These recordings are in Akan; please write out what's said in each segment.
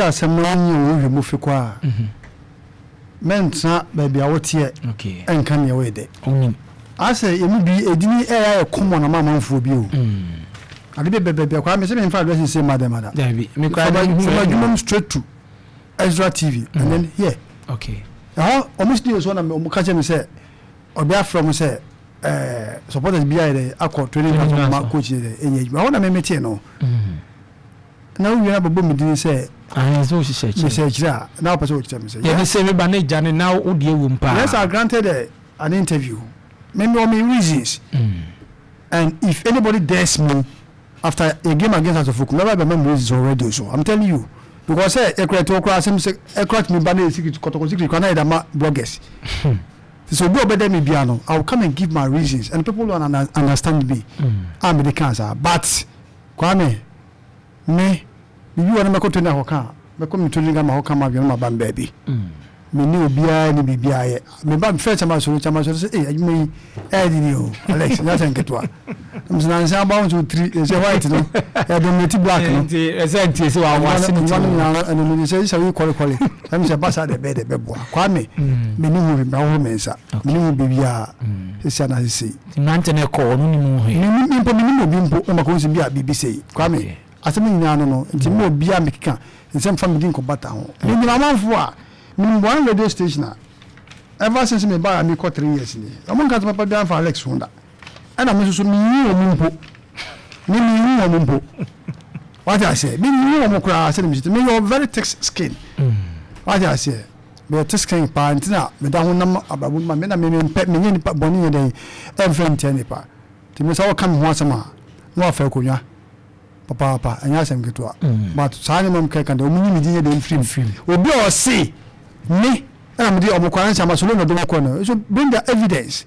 Asɛm no wonyɛ wo hwɛ mu fi kɔ a, mɛntena baabi a woteɛ ɛnka nea woyɛ dɛ. Onim. Asɛ yɛmu bi edini ɛyɛ ayɛ common ama amanfoɔ bi o. Ade bi bɛ baabi a kwaa me sɛ memfa address nsie ma dɛm ada. Dabi, me koraa From de hu adwuma mu straight to Ezra TV and then here. Ɛhɔ ɔmo studio so na ɔmo ka kyerɛ me sɛ ɔbi afrɛ ɔmo sɛ supporters bi ayɛ dɛ akɔ training ground Training ma ground. Coach yɛ dɛ ɛnyɛ adwuma. Ɛhɔ na me metee no. Na wowie na bɛbɔ me din sɛ Ahɛn sɛ wohyehyɛ akyire. Mehyɛ akyire a na wopɛ sɛ wokyerɛ me sɛ Yɛde sɛ meba ne gya ne na wo deɛ wom paa. Yes, I granted an interview. Me me me reasons. And if anybody dares me after a game against Asofo, never be my reasons already. So I'm telling you. Because ekura to okura asem sɛ ekura tumi ba na secret, Kɔtɔkɔ secret kora na yɛ dama bloggers. So obi ɔbɛda mi bia no, I will come and give my reasons and people will understand me. A me de kan saa. But Kwame, me bibi wɔ no mɛkɔ training akɔka a, mɛkɔ me training gama akɔka ma adwene ma ba me baabi. Me ne obiara ne biribiara yɛ. Me ba mfrɛ Kyama Soro, Kyama Soro sɛ, "Ee, adwuma yi ɛyɛ de ni o, Alex, nyɛ asɛm ketewa." Na mesɛ nansa aba wo nso tiri, ɛsɛ white no, ɛyɛ dominate black no. Nti ɛsɛ nti ɛsɛ wa wa se ne ti. Nwa no nyinaa no, ɛno no sɛ sɛ woyi kɔle kɔle, ɛmi sɛ basa de bɛyɛ de bɛboa. Kwame, me ne hu me ahohoro me nsa, me ne hu biribiara, sisi ana sisi. Mmerante no kɔ ɔno ne mu hwee. Me mpo me nim obi mpo, na maka nsi bi a biribi sei. Kwame, asɛm nyinaa no, nti mo obiara mekeka nsɛm fa me di nkɔbata ho. Me nyina amanfo a, me one radio station a, ever since me ba a me kɔ 3 years ni. Ɔmo nka sɛ papa bi amfa Alex ho da. Ɛna me nso so me nyi wɔn mpo. Me nyi wɔn mpo. Wate aseɛ, me nyi wɔn koraa sɛ me me yɛ very thick skin. Wate aseɛ, me yɛ thick skin paa, nti na me da ho nam abrabɔ mu ma me na me mpɛ me nye nipa bɔne yɛ dɛn ɛmfɛ ntia nipa. Nti me sɛ wɔka me ho asɛm a, na wafa akonnwa papaapa, ɛnyɛ asɛm ketewa. But saa nneɛma mu kɛka deɛ, ɔmo nyi me din yɛ dɛn mfiri mu. Obi a ɔse me ɛna me de ɔmo kɔ ansa ma solo na ɔde ɔmo kɔ no, so bring the evidence.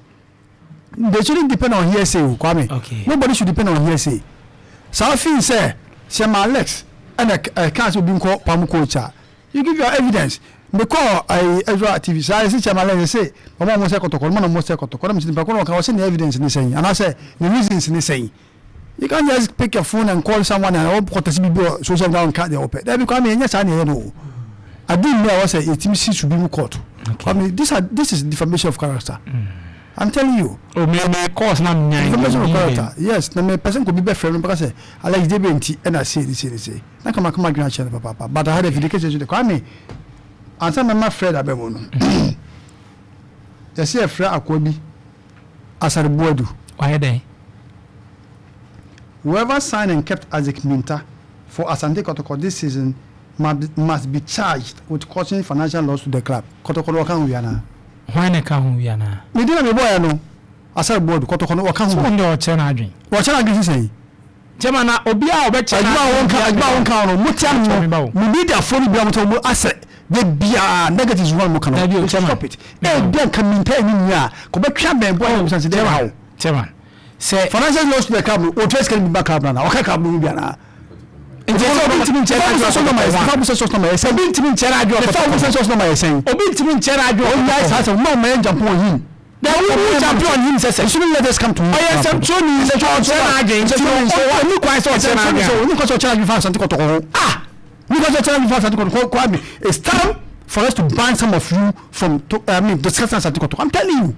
They shouldn't depend on hearsay o, Kwame. Nobody should depend on hearsay. Saa fi sɛ ma Alex ɛna ɛka sɛ obi nkɔ pam coach a, you give your evidence. Mekɔ ayi Ezra TV saa yɛsɛ kyɛ ma Alex sɛ ɔmo a ɔmo sɛ Kɔtɔkɔ ɔmo na ɔmo sɛ Kɔtɔkɔ na mo sɛ nipa kɔ na ɔka ɔsɛ ne evidence ne sɛn anaasɛ ne reasons ne sɛn. You can't just pick a phone and call someone and ɔmo kɔtɔ si bibi wɔ social media, ɔnka deɛ ɔpɛ. Dabi Kwame, ɛnyɛ saa na ɛyɛ no o. Adi mu a wɔsɛ yɛtumi si subi court. Kwame, this is defamation of character. I'm telling you. O me course na nya. Defamation of character. Yes, na me person could be bɛfrɛ no bɛka sɛ Alex de bɛ nti ɛna se ne se ne se. Na kama kama adwene akyerɛ no papaapa. But I had a video case so de Kwame. Ansa mɛma Fred abɛ mu no, yɛsɛ yɛfrɛ akoa bi Asare Boadu. Wayɛ dɛn? Whoever signed and kept Isaac Minta for Asante Kotoko this season must be charged with causing financial loss to the club. Kotoko no wɔka ho wia naa. Hwan na ɛka ho wia naa? Ne din na mebɔɔyɛ no, Asare Boadu, Kotoko no wɔka ho. Sɛ wɔn deɛ ɔkyerɛ n'adwen. Wɔkyerɛ n'adwen sisan yi. Kyɛma na obi a ɔbɛkyerɛ adwuma a wɔnka, adwuma a wɔnka no, mo tia no, mo mediafoɔ no bi a mo tɛ mo asɛ de bia negatives wɔn mo ka no. Dabi o, chairman. Stop it. Ebi anka Minta ɛni ni a kɔbɛtwa bɛn bɔ ɛna mo sansi de ha o. Chairman, sɛ financial loss to the club no, o tɛ sika ni bi ba club na ɔka club no bi ana. Nti sɛ obi ntumi nkyɛn n'adwene ɔkɔtɔkɔ wa fa busa source number yɛ sɛn? Obi ntumi nkyɛn n'adwene ɔkɔtɔkɔ. Fa busa source number yɛ sɛn? Obi ntumi nkyɛn n'adwene ɔkɔtɔkɔ. Ɔnya saa sɛ mo ma yɛn jump on him. Na wo champion him sɛ You shouldn't let us come to ɔyɛ nsɛmtwerɛni, ɔkyerɛ n'adwene, nti ɔni kwan sɛ ɔkyerɛ n'adwene. Ɔni kwan sɛ ɔkyerɛ n'adwene fa Asante Kɔtɔkɔ ho. Ah, ní kwan sɛ ɔkyerɛ n'adwene fa Asante Kɔtɔkɔ. Kwame, it's time for us to ban some of you from to, I mean, discussing Asante Kɔtɔkɔ. I'm telling you,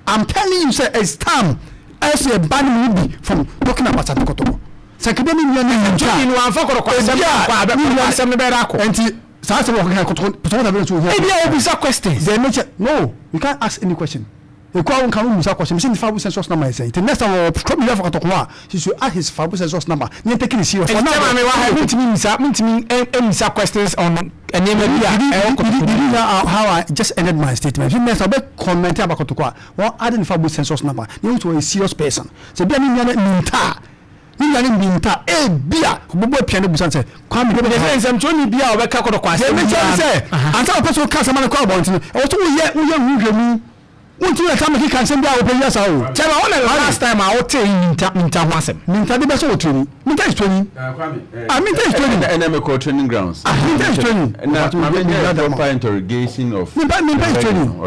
I'm telling you sɛ it's time ɛsɛ ban mu bi from talking about Asante Kɔtɔkɔ. Sɛ kebe ni nua ni nua Nsɛmtwerɛni no wamfa Kɔtɔkɔ asɛm Ebi a kɔ a ne bɛ nua asɛm no bɛyɛ akɔ. Nti saa asɛm wɔ kɔkɔ Kɔtɔkɔ Kɔtɔkɔ na bɛ nso ohia. Ebi a obisa questions. The nature, no, you can't ask any question. Ekɔ a wonka no musa question. Mesi nifa census number yɛ sɛn? The next time wɔ tɔ mi yɛ fɔ Kɔtɔkɔ a, she should ask his fabu census number. Ne take it serious. Nti chairman, mi wa ha, mi ntumi mmisa questions on nneɛma bi a ɛwɔ Kɔtɔkɔ. Did you hear how I just ended my statement? If next time comment about Kɔtɔkɔ a, wɔn add nifa bu census number. Ne n sɔ a serious person. Sɛ bi a ne nua ne minta, ne nua ne minta, ebi a ɔbɛbɔ apia ne busa sɛ Kwame de bɛ sɛ nsɛmtwerɛni bi a ɔbɛka Kɔtɔkɔ asɛm Deɛ mekyerɛ sɛ ansa wɔpɛ sɛ woka asɛm no kɔ abɔntene, ɛwɔ sɛ woyɛ wohwɛ mu. Wontumi na ta mekeka nsɛm bi a wopɛ yi asa o. Chairman, wɔn na the last time a wote Minta ho asɛm? Minta de bɛ sɛ wɔ training. Minta is training. Ah, Minta is training. Ɛnna mekɔ training grounds. Ah, Minta is training. Na maame nyɛ proper interrogation of. Minta is training.